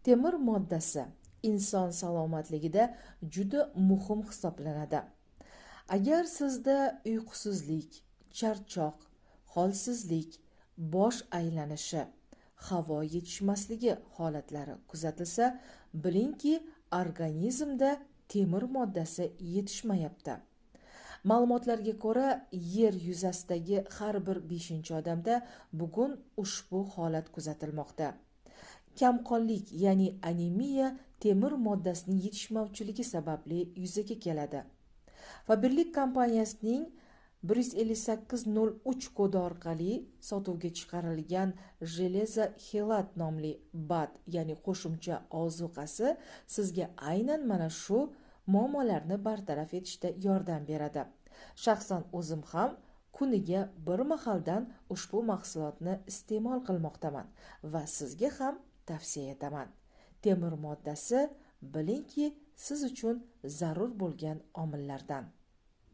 Temir moddasi inson salomatligida juda muhim hisoblanadi. Agar sizda uyqusizlik, charchoq, holsizlik, bosh aylanishi, havo yetishmasligi holatlari kuzatilsa, bilingki, organizmda temir moddasi yetishmayapti. Ma'lumotlarga ko'ra, yer yuzasidagi har bir 5-odamda bugun ushbu holat kuzatilmoqda. Kamqonlik, ya'ni anemiya temir moddasining yetishmovchiligi sababli yuzaga keladi. Faberlic kompaniyasining 15803 kodi orqali sotuvga chiqarilgan Железо Хелат nomli BAD, ya'ni qo'shimcha ozuqasi sizga aynan mana shu muammolarni bartaraf etishda yordam beradi. Shaxsan o'zim ham kuniga bir mahaldan ushbu mahsulotni iste'mol qilmoqdaman va sizga ham tavsiya etaman. Temir moddasi, bilingki, siz uchun zarur bo'lgan omillardan.